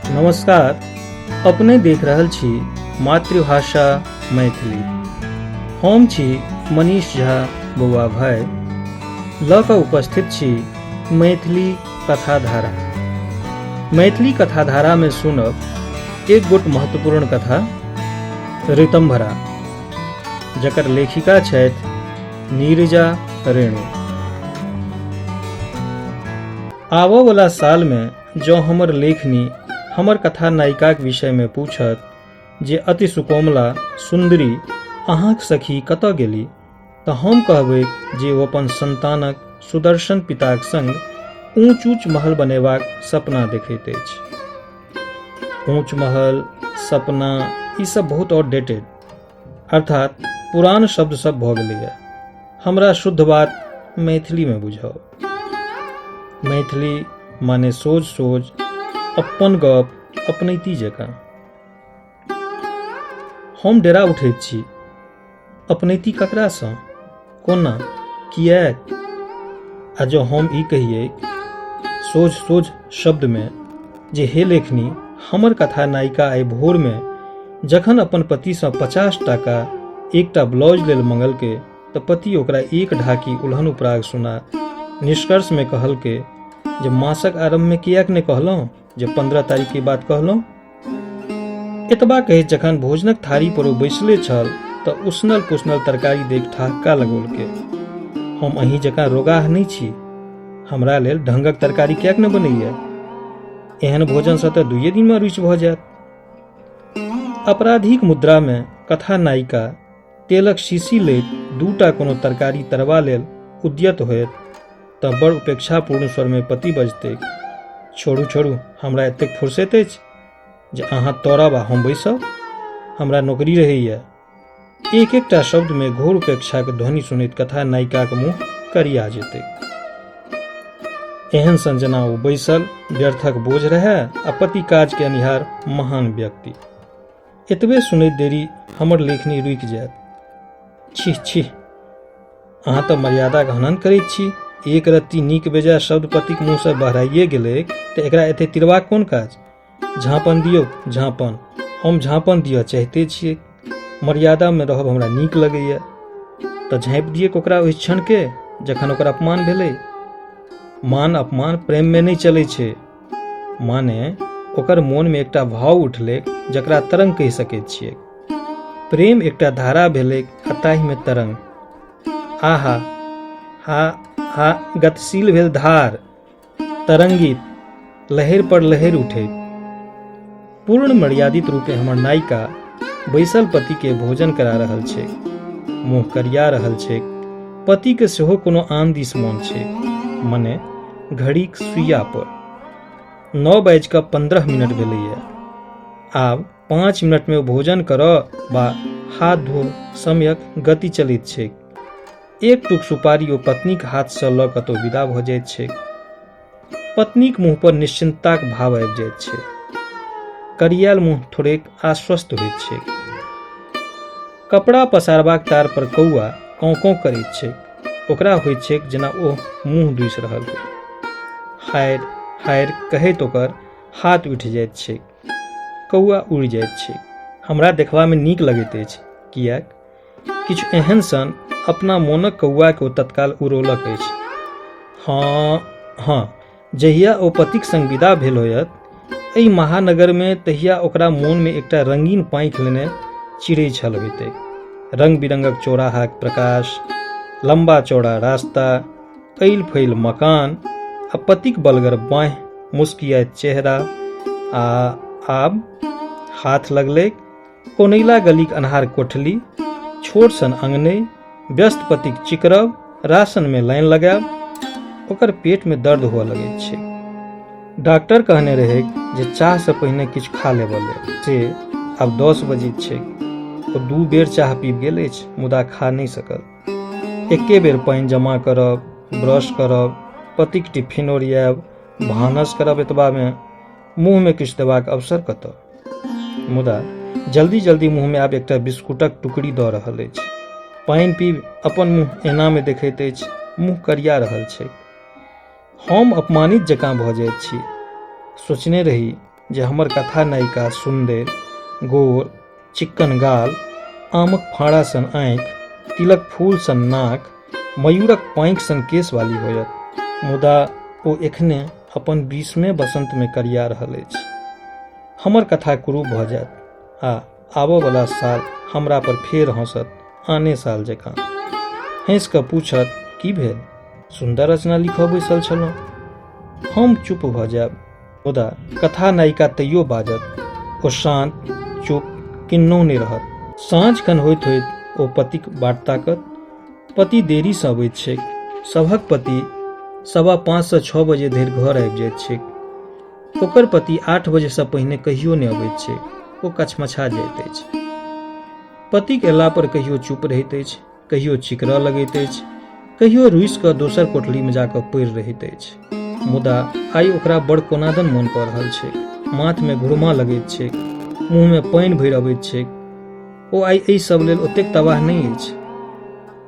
नमस्कार। अपने देख रहल छी मातृभाषा मैथिली। हम छी मनीष झा बौआ भाई, लऽ कऽ उपस्थित छी मैथिली कथाधारा। मैथिली कथाधारामे सुनब एक गोट महत्वपूर्ण कथा ऋतंभरा, जकर लेखिका छथि नीरजा रेणु। आबऽवला सालमे जँ हमर लेखनी हमर कथा नायिकाक विषयमे पूछत जे अति सुकोमला सुन्दरी अहाँक सखी कतऽ गेली, तऽ हम कहबैक जे ओ अपन सन्तानक सुदर्शन पिताक संग ऊँच ऊँच महल बनेबाक सपना देखैत अछि। ऊँच महल, सपना, ई सब बहुत आउटडेटेड अर्थात पुरान शब्द सब भऽ गेलैए। हमरा शुद्ध बात मैथिलीमे बुझाउ। मैथिली माने सोझ सोझ अपन गप अपनैती जकाँ। हम डेरा उठैत छी। अपनैती ककरासँ, कोना, किएक? आ जँ हम ई कहियै सोझ सोझ शब्दमे जे हे लेखनी, हमर कथा नायिका आइ भोरमे जखन अपन पतिसँ 50 टाका एकटा ब्लाउज लेल मंगलकै तऽ पति ओकरा एक ढाकी उलहन उपराग सुना निष्कर्षमे कहलकै जे मासक आरम्भमे किएक नहि कहलहुँ जे 15 तारीखके बात कहलहुँ। एतबा कहैत जखन भोजनक थारी पर ओ बैसले छल तऽ उसनल पुसनल तरकारी देख ठहक्का लगौलकै, हम अहीं जकाँ रोगाह नहि छी, हमरा लेल ढंगक तरकारी किएक नहि बनैया, एहन भोजनसँ तऽ दुइये दिनमे रुचि भऽ जायत। अपराधीक मुद्रामे कथा नायिका तेलक शीशी लैत दूटा कोनो तरकारी तरबा लेल उद्यत होयत तऽ बड़ उपेक्षापूर्ण स्वरमे पति बजतैक, छोड़ू छोड़ू, हमरा एतेक फुर्सत अछि जे अहाँ तरब आ हम बैसब, हमरा नौकरी रहैए। एक एकटा शब्दमे घोर उपेक्षाक ध्वनि सुनैत कथा नायिकाक मुँह करिया जेतैक। एहन सन जेना ओ बैसल व्यर्थक बोझ रहए आ पति काज कयनिहार महान व्यक्ति। एतबे सुनैत देरी हमर लेखनी रुकि जायत। छी छी, अहाँ तऽ मर्यादाक हनन करैत छी। एक रत्ती नीक बेजाय शब्द पतिक मुँहसँ बहराइए गेलैक तऽ एकरा एते तिरबाक कोन काज? झाँपन दियौ झाँपन। हम झाँपन दिअ चाहिते छियै, मर्यादामे रहब हमरा नीक लगैए। तऽ झाँपि दियैक ओकरा ओहि क्षणके जखन ओकर अपमान भेलै। मान अपमान प्रेममे नहि चलै छै। माने ओकर मोनमे एकटा भाव उठलैक जकरा तरंग कहि सकैत छियैक। प्रेम एकटा धारा भेलैक आ ताहिमे तरंग। आहा हा हा, गतिशील भेल धार, तरंगित लहरि पर लहरि उठैत। पूर्ण मर्यादित रूपे हमर नायिका बैसल पतिके भोजन करा रहल छैक, मुँह करिया रहल छैक। पतिके सेहो कोनो आन दिस मोन छैक, मने घड़ीक सुइया पर। 9:15 भेलैए। आब 5 मिनटमे ओ भोजन करऽ वा हाथ धो, समयक गति चलैत छैक। एक टुक सुपारी ओ पत्नीक हाथसँ लऽ कतौ विदा भऽ जाइत छैक। पत्नीक मुँह पर निश्चिन्तताक भाव आबि जाइत छैक। करियाल मुँह थोड़ेक आश्वस्त होइत छैक। कपड़ा पसारबाक तार पर कौआ कौं कौं करैत छैक। ओकरा होइत छैक जेना ओ मुँह दूसि रहल हो। हायर हायर कहैत ओकर हाथ उठि जाइत छैक। कौआ उड़ि जाइत छैक। हमरा देखबामे नीक लगैत अछि, किएक किछु एहन सन अपना मोनक कौआके ओ तत्काल उड़ौलक अछि। हँ हँ, जहिया ओ पतिक संग विदा भेल होयत एहि महानगरमे तहिया ओकरा मोनमे एकटा रंगीन पाँखि लेने चिड़ै छल होइतैक। रंग बिरंगक चौराहाक प्रकाश, लम्बा चौड़ा रास्ता, ऐल फैल मकान आ पतिक बलगर बाँहि, मुस्कियाइत चेहरा। आ आब हाथ लगलैक कोनैला गलीक अन्हार कोठली, छोट सन अंगनै, व्यस्त पतिक चिकरब, राशनमे लाइन लगायब। ओकर पेटमे दर्द हुअ लगैत छै। डॉक्टर कहने रहैक जे चाहसँ पहिने किछु खा लेबऽ लेल, से आब 10 बजैत छैक। ओ 2 बेर चाह पीबि गेल अछि मुदा खा नहि सकल। एके बेर पानि जमा करब, ब्रश करब, पतिक टिफिन ओरियायब, भानस करब, एतबामे मुँहमे किछु देबाक अवसर कतऽ? मुदा जल्दी जल्दी मुँहमे आब एकटा बिस्कुटक टुकड़ी दऽ रहल अछि। पानि पीबि अपन मुँह एनामे देखैत अछि, मुँह करिया रहल छैक। हम अपमानित जकाँ भऽ जाइत छी। सोचने रही जे हमर कथा नायिका सुन्दर, गोर, चिक्कन गाल, आमक फाँड़ा सन आँखि, तिलक फूल सन नाक, मयूरक पाँखि सन केशवाली होयत, मुदा ओ एखने अपन बीसमे बसन्तमे करिया रहल अछि। हमर कथा कुरूप भऽ जायत आ आबऽवला साल हमरा पर फेर हँसत, आने साल जकाँ हँसि कऽ पूछत, की भेल, सुन्दर रचना लिखऽ बैसल छलहुँ? हम चुप भऽ जायब, मुदा कथा नायिका तैयो बाजत। ओ शान्त चुप किन्नहुँ नहि रहत। साँझ खन होइत होइत ओ पतिक बाट ताकत। पति देरीसँ अबैत छैक। सभक पति 5:15 सँ 6 बजे धरि घर आबि जाइत छैक। ओकर पति 8 बजेसँ पहिने कहियो नहि अबैत छैक। ओ कछमछा जाइत अछि। पतिक अयला पर कहियो चुप रहैत अछि, कहियो चिकरऽ लगैत अछि, कहियो रुसि कऽ दोसर कोठलीमे जा कऽ पड़ि रहैत अछि। मुदा आइ ओकरा बड़ कोनादन मोन कऽ रहल छैक। माथमे घुरमा लगैत छैक, मुँहमे पानि भरि अबैत छैक। ओ आइ एहि सब लेल ओतेक तबाह नहि अछि।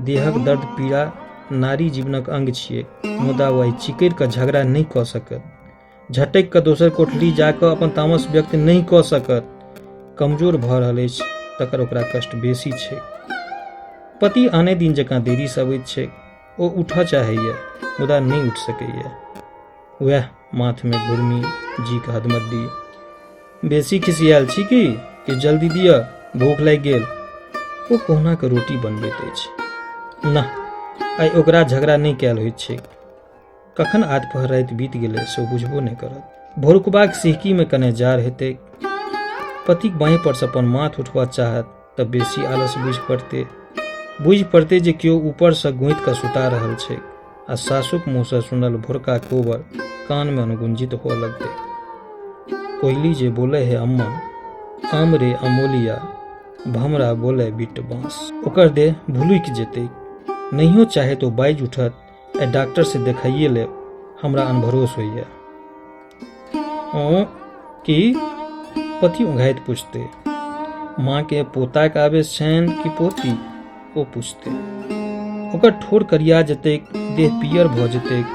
देहक दर्द पीड़ा नारी जीवनक अंग छियै, मुदा ओ आइ चिकरि कऽ झगड़ा नहि कऽ सकत, झटकि कऽ दोसर कोठली जा कऽ अपन तामस व्यक्त नहि कऽ सकत। कमजोर भऽ रहल अछि, तकर ओकरा कष्ट बेसी छै। पति आने दिन जकाँ देरीसँ अबैत छै। ओ उठऽ चाहैए, मुदा नहि उठि सकैए। वएह माथमे घुरमी, जीक हदमद्दी। बेसी खिसियायल छी की? कि जल्दी दिअ, भूख लागि गेल। ओ कहुना कऽ रोटी बनबैत अछि। ना, आइ ओकरा झगड़ा नहि कयल होइत छैक। कखन आध पहर राति बीत गेलै से ओ बुझबो नहि करत। भोरुकबाक सिहकीमे कने जार हेतैक। पतिक बाँहि परसँ अपन माथ उठबऽ चाहत तऽ बेसी आलस बुझि पड़तै। बुझि पड़तै जे केओ ऊपरसँ गोंति कऽ सुता रहल छैक आ सासुक मुँहसँ सुनल भोरका कोबर कानमे अनुगुंजित हुअ लगतै। कोयली जे बोले हे अम्मा, आम रे अमोलिया, भमरा बोले बिट बाँस। ओकर देह भुलुकि जेतैक। नहियो चाहैत ओ बाजि उठत, एहि डॉक्टरसँ देखाइए लेब, हमरा अनभरोस होइए। ओ की? पति उघाइत पुछतै। माँके पोताके आवेश छनि कि पोती? ओ पुछतै। ओकर ठोर करिया जेतैक, देह पियर भऽ जेतैक।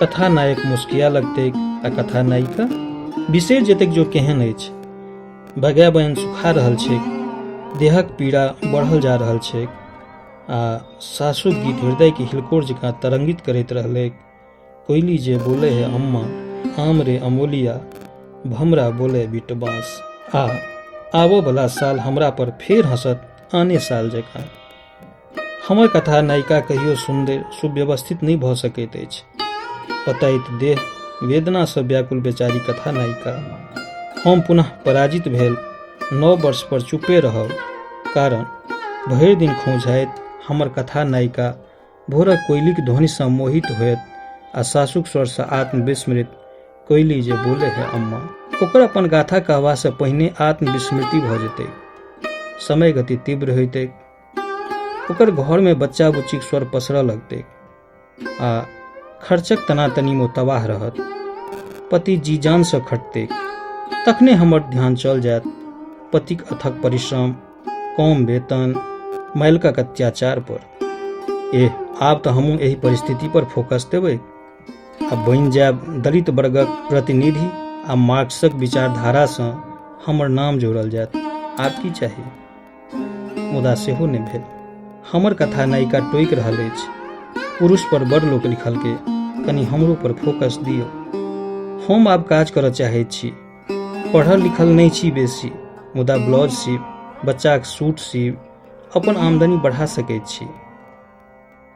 कथा नायक मुस्किया लगतैक आ कथा नायिका बिसरि जेतैक जो केहन अछि। बगय बयन सुखा रहल छैक, देहक पीड़ा बढ़ल जा रहल छैक आ सासुक गीत हृदयके हिलकोर जकाँ तरंगित करैत रहलैक। कोयली जे बोले है अम्मा, आम रे अमोलिया, भमरा बोले बिट बाँस। आ आबऽ वला साल हमरा पर फेर हँसत, आने साल जकाँ। हमर कथा नायिका कहियो सुन्दर सुव्यवस्थित नहि भऽ सकैत अछि। पताइत देह वेदनासँ व्याकुल बेचारी कथा नायिका। हम पुनः पराजित भेल नव वर्ष पर चुपे रहब, कारण भरि दिन खौंझाइत हमर कथा नायिका भोरक कोयलीक ध्वनिसँ मोहित होयत आ सासुक स्वरसँ आत्मविस्मृत। कोयली जे बोले है अम्मा। ओकर अपन गाथा कहबासँ पहिने आत्मविस्मृति भऽ जेतैक। समय गति तीव्र होइतैक। ओकर घरमे बच्चा बुच्चीक स्वर पसरऽ लगतैक आ खर्चक तनातनीमे ओ तबाह रहत। पति जी जानसँ खटतैक। तखने हमर ध्यान चल जायत पतिक अथक परिश्रम, कम वेतन, मालिकक अत्याचार पर। एह, आब तऽ हमहूँ एहि परिस्थिति पर फोकस देबै आ बनि जायब दलित वर्गक प्रतिनिधि आ मार्क्सक विचारधारासँ हमर नाम जोड़ल जायत। आब की चाही? मुदा सेहो नहि भेल। हमर कथा नायिका टोकि रहल अछि, पुरुष पर बड़ लोक लिखलकै, कनि हमरो पर फोकस दियौ। हम आब काज करऽ चाहैत छी। पढ़ल लिखल नहि छी बेसी, मुदा ब्लाउज सीब, बच्चाक सूट सीब अपन आमदनी बढ़ा सकैत छी।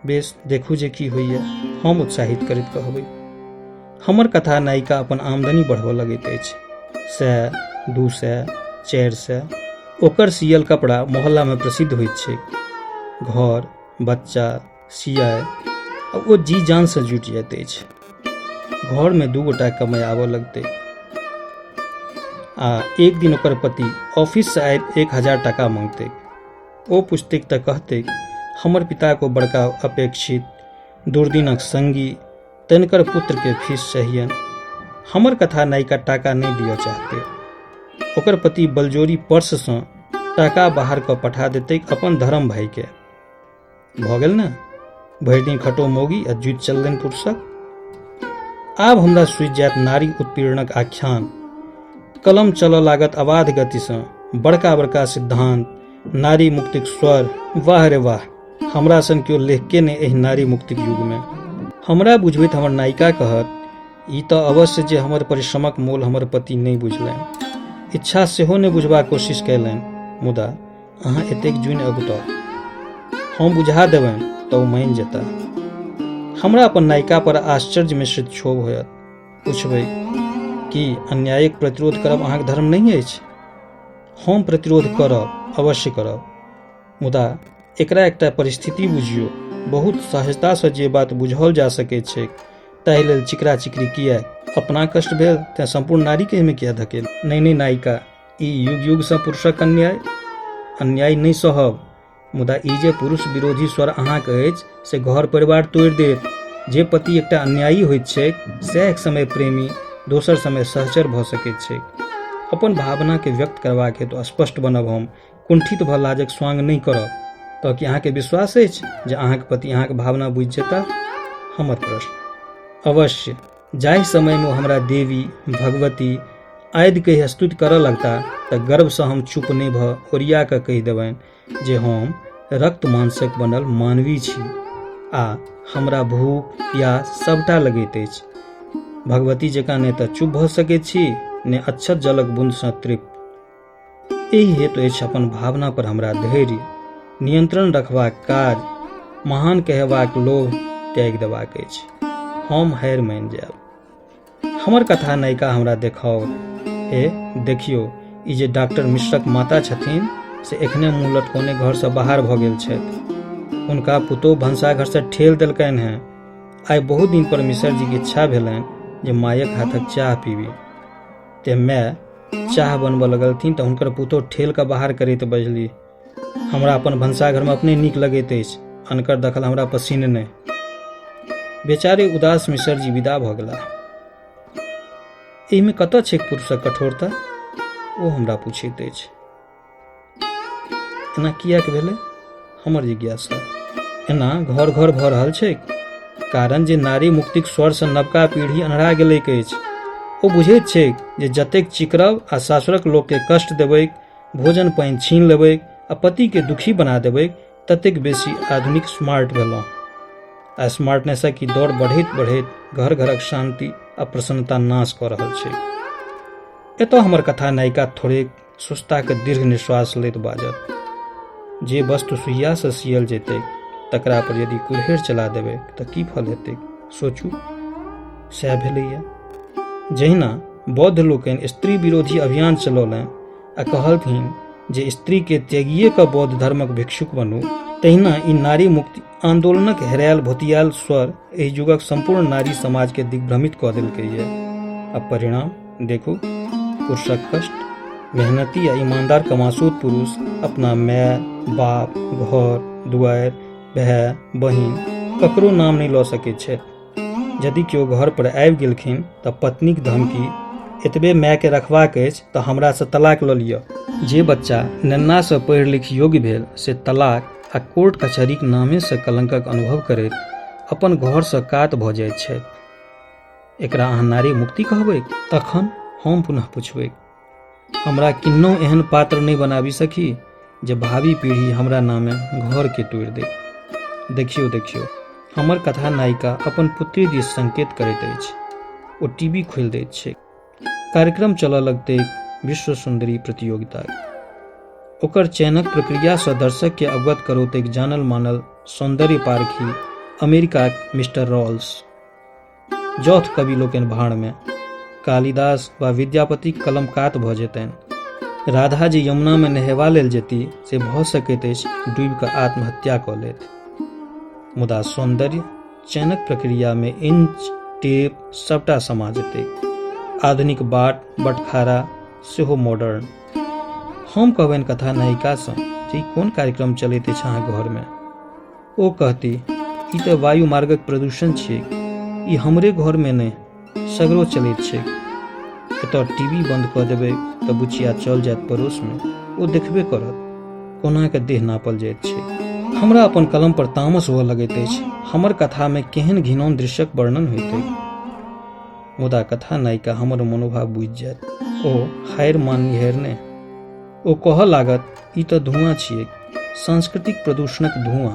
बेस, देखू जे की होइए, हम उत्साहित करैत कहबै। हमर कथा नायिका अपन आमदनी बढ़बऽ लगैत अछि, 100, 200, 400। ओकर सियल कपड़ा मोहल्लामे प्रसिद्ध होइत छैक। घर, बच्चा, सियाइ आ ओ जी जानसँ जुटि जाइत अछि। घरमे दू गोटा कमाइ आबऽ लगतै आ एक दिन ओकर पति ऑफिससँ आबि 1000 टाका मांगतै। ओ पुछतैक तऽ कहतैक, हमर पिताक ओ बड़का अपेक्षित दुर्दिनक संगी, तनिकर पुत्रके फीस चाहियनि। हमर कथा नायिका टाका नहि दिअ चाहतै। ओकर पति बलजोरी पर्ससँ टाका बाहर कऽ पठा देतैक अपन धर्म भाइके। भऽ गेल ने, भरि दिन खटो मौगी आ जुति चललनि पुरुषक। आब हमरा सुझि जायत नारी उत्पीड़नक आख्यान। कलम चलऽ लागत अबाध गतिसँ। बड़का बड़का सिद्धांत, नारी मुक्तिक स्वर, वाह रे वाह, हमरा सन केओ लेखके नहि एहि नारी मुक्तिक युगमे। हमरा बुझबैत हमर नायिका कहत, ई तऽ अवश्य जे हमर परिश्रमक मोल हमर पति नहि बुझलनि, इच्छा सेहो नहि बुझबाक कोशिश कयलनि, मुदा अहाँ एतेक जुनि अगुताउ, हम बुझा देबनि तऽ ओ मानि जेताह। हमरा अपन नायिका पर आश्चर्य मिश्रित क्षोभ होयत। पुछबै, की अन्यायक प्रतिरोध करब अहाँक धर्म नहि अछि? हम प्रतिरोध करब, अवश्य करब, मुदा एकरा एकटा परिस्थिति बुझियौ। बहुत सहजतासँ जे बात बुझाओल जा सकैत छैक ताहि लेल चिकरा चिकरी किएक? अपना कष्ट भेल तेँ सम्पूर्ण नारीके एहिमे किएक धकेल? नहि नहि नायिका, ई युग युगसँ पुरुषक अन्याय अन्याय नहि सहब, मुदा ई जे पुरुष विरोधी स्वर अहाँके अछि से घर परिवार तोड़ि देत। जे पति एकटा अन्यायी होइत छैक सएह एक समय प्रेमी, दोसर समय सहचर भऽ सकैत छैक। अपन भावनाके व्यक्त करबाक हेतु स्पष्ट बनब हम, कुंठित भऽ लाजक स्वांग नहि करब। तऽ की अहाँके विश्वास अछि जे अहाँके पति अहाँके भावना बुझि जेता? हमर प्रश्न। अवश्य, जाहि समयमे ओ हमरा देवी, भगवती आदि कहि स्तुति करऽ लगता तऽ गर्वसँ हम चुप नहि भऽ ओरिया कऽ कहि देबनि जे हम रक्त मांसक बनल मानवी छी आ हमरा भूख प्यास सभटा लगैत अछि। भगवती जकाँ ने तऽ चुप भऽ सकैत छी ने अच्छत जलक बूंदसँ तृप्त। एहि हेतु अछि अपन भावना पर हमरा धैर्य, नियंत्रण रखबाक काज, महान कहबाक लोभ त्यागि देबाक अछि। हम हारि मानि जायब। हमर कथा नायिका हमरा देखाओत, हे देखियौ, ई जे डॉक्टर मिश्रक माता छथिन से एखने मुँह लटकौने घरसँ बाहर भऽ गेल छथि। हुनका पुतोहु भनसाघरसँ ठेल देलकनि हेँ। आइ बहुत दिन पर मिसर जीके इच्छा भेलनि जे मायक हाथक चाह पीबी। तेँ माय चाह बनबऽ लगलथिन तऽ हुनकर पुतोहु ठेल कऽ बाहर करैत बजली, हमरा अपन भनसाघरमे अपने नीक लगैत अछि, अनकर दखल हमरा पसिन्न नहि। बेचारे उदास मिसर जी विदा भऽ गेलाह। एहिमे कतऽ छैक पुरुषक कठोरता? ओ हमरा पूछैत अछि। एना किएक भेलै? हमर जिज्ञासा। एना घर घर भऽ रहल छैक, कारण जे नारी मुक्तिक स्वरसँ नवका पीढ़ी अन्हरा गेलैक अछि। ओ बुझैत छैक जे जतेक चिकरब आ सासुरक लोकके कष्ट देबैक, भोजन पानि छीन लेबैक आ पतिके दुखी बना देबैक, ततेक बेसी आधुनिक स्मार्ट भेलहुँ। आ स्मार्टनेसक ई दौड़ बढ़ैत बढ़ैत घर घरक शांति आ प्रसन्नता नाश कऽ रहल छैक। एतऽ हमर कथा नायिका थोड़ेक सुस्ताके दीर्घ निश्वास लैत बाजत, जे वस्तु सुइयासँ सियल जेतैक तकरा पर यदि कुल्हेड़ चला देबैक तऽ की फल हेतैक? सोचू। सएह भेलैया। जहिना बौद्ध लोकनि स्त्री विरोधी अभियान चलौलनि आ कहलथिन जे स्त्रीके त्यागिए कऽ बौद्ध धर्मक भिक्षुक बनू, तहिना ई नारी मुक्ति आंदोलनक हेरायल भोतियाल स्वर एहि युगक सम्पूर्ण नारी समाजके दिग्भ्रमित कऽ देलकैए। आ परिणाम देखू, पुरुषक कष्ट। मेहनती आ ईमानदार कमासूत पुरुष अपना माय बाप, घर दुआरि, भाय बहिन ककरो नाम नहि लऽ सकैत छथि। यदि केओ घर पर आबि गेलखिन तऽ पत्नीक धमकी, एतबे मायके रखबाक अछि तऽ हमरासँ तलाक लऽ लिअ। जे बच्चा नेन्नासँ पढ़ि लिखि योग्य भेल से तलाक आ कोर्ट कचहरीक नामेसँ कलंकक अनुभव करैत अपन घरसँ कात भऽ जाइत छथि। एकरा अहाँ नारी मुक्ति कहबैक? तखन हम पुनः पुछबैक, हमरा किन्नहुँ एहन पात्र नहि बनाबी सखी जे भावी पीढ़ी हमरा नामे घरके तोड़ि दे। देखियौ देखियौ, हमर कथा नायिका अपन पुत्री दिस संकेत करैत अछि। ओ टीवी खोलि दैत छैक। कार्यक्रम चलऽ लगतैक विश्व सुन्दरी प्रतियोगिताक। ओकर चयनक प्रक्रियासँ दर्शकके अवगत करौतैक जानल मानल सौन्दर्य पारखी अमेरिकाक मिस्टर रॉल्स। जौथ कवि लोकनि भाँड़मे, कालिदास वा विद्यापतिक कलम कात भऽ जेतनि। राधा जे यमुनामे नहेबा लेल जेती से भऽ सकैत अछि डूबि कऽ आत्महत्या कऽ लेत। मुदा सौन्दर्य चयनक प्रक्रियामे इंच टेप सभटा समा जेतैक। आधुनिक बाट बटखारा सेहो मॉडर्न। हम कहबनि कथा नायिकासँ जे ई कोन कार्यक्रम चलैत अछि अहाँक घरमे? ओ कहती, ई तऽ वायु मार्गक प्रदूषण छियैक, ई हमरे घरमे नहि सगरो चलैत छैक। एतऽ टीवी बंद कऽ देबै तऽ बुचिया चल जायत पड़ोसमे, ओ देखबे करत कोना कऽ देह नापल जाइत छैक। हमरा अपन कलम पर तामस हुअ लगैत अछि। हमर कथामे केहन घिनौन दृश्यक वर्णन होइतैक। मुदा कथा नायिका हमर मनोभाव बुझि जायत। ओ हारि माननिहार नहि। ओ कहऽ लागत, ई तऽ धुआँ छियैक, सांस्कृतिक प्रदूषणक धुआँ।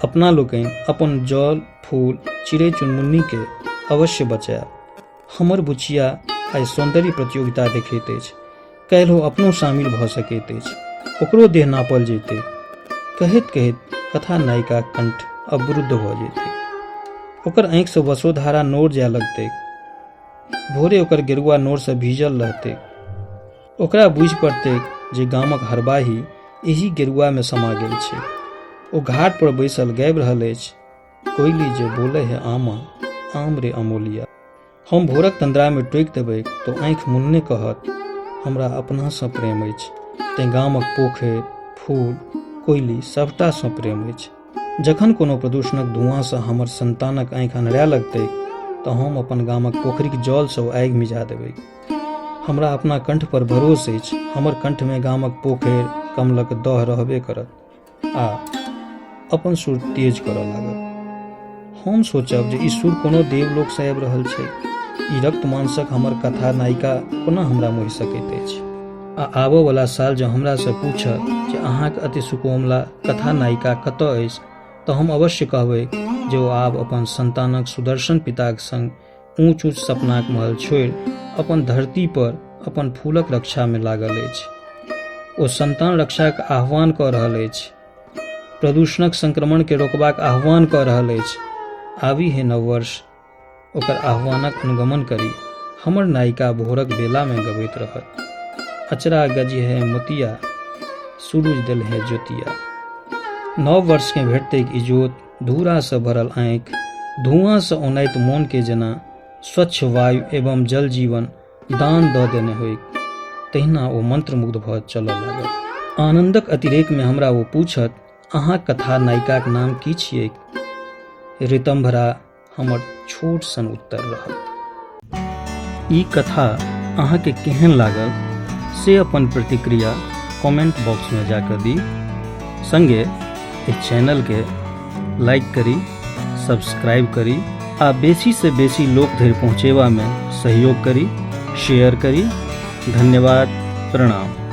अपना लोकनि अपन जल, फूल, चिड़ै चुनमुन्नीकेँ अवश्य बचायब। हमर बुचिया आइ सौन्दर्य प्रतियोगिता देखैत अछि, काल्हि ओ अपनो शामिल भऽ सकैत अछि, ओकरो देह नापल जयतैक। कहैत कहैत कथा नायिकाक कंठ अवरुद्ध भऽ जयतैक। ओकर आँखिसँ वसोधारा नोर जाय लगतैक। भोरे ओकर गेरुआ नोरसँ भीजल रहतैक। ओकरा बुझि पड़तैक जे गामक हरबाही एही गेरुआमे समा गेल छैक। ओ घाट पर बैसल गाबि रहल अछि, कोइली जे बोले है आमा, आम रे अमोलिया। हम भोरक तंद्रामे टोकि देबैक तऽ आँखि मुनने कहत, हमरा अपनासँ प्रेम अछि, तेँ गामक पोखरि, फूल, कोइली सभटासँ प्रेम अछि। जखन कोनो प्रदूषणक धुआँसँ हमर संतानक आँखि अन्हराय लगतैक तऽ हम अपन गामक पोखरिक जलसँ ओ आगि मिझा देबैक। हमरा अपना कंठ पर भरोस अछि, हमर कंठमे गामक पोखरि, कमलक दह रहबे करत आ अपन सुर तेज करऽ लागत। हम सोचब जे ई सुर कोनो देवलोकसँ आबि रहल छैक। ई रक्त मांसक हमर कथा नायिका कोना हमरा मोहि सकैत अछि? आ आबऽ वला साल जँ हमरासँ पूछत जे अहाँक अति सुकोमला कथा नायिका कतऽ अछि तऽ हम अवश्य कहबै जे ओ आब अपन संतानक सुदर्शन पिताक संग ऊँच ऊँच सपनाक महल छोड़ि अपन धरती पर अपन फूलक रक्षामे लागल अछि। ओ संतान रक्षाक आह्वान कऽ रहल अछि। प्रदूषणक संक्रमणकेँ रोकबाक आह्वान कऽ रहल अछि। आबी हे नववर्ष, ओकर आह्वानक अनुगमन करी। हमर नायिका भोरक बेलामे गबैत रहत। अचरा गजी है मोतिया, सूरुज देल है ज्योतिया। नव वर्षकेँ भेटतैक इजोत, धूरासँ भरल आँखि, धुआँसँ औनाइत मोनकेँ जेना स्वच्छ वायु एवं जल जीवन दान दऽ देने होइक, तहिना ओ मंत्रमुग्ध भऽ चलऽ लागल। आनन्दक अतिरेकमे हमरा ओ पूछत, अहाँक कथा नायिकाक नाम की छियैक? ऋतम्भरा हमर छोट सन उत्तर रहल। ई कथा अहाँके केहन लागल से अपन प्रतिक्रिया कमेंट बॉक्स में जाकर दी। संगे एहि चैनल के लाइक करी, सब्सक्राइब करी आ बेसी से बेसी लोक धरि पहुँचेबा में सहयोग करी, शेयर करी। धन्यवाद, प्रणाम।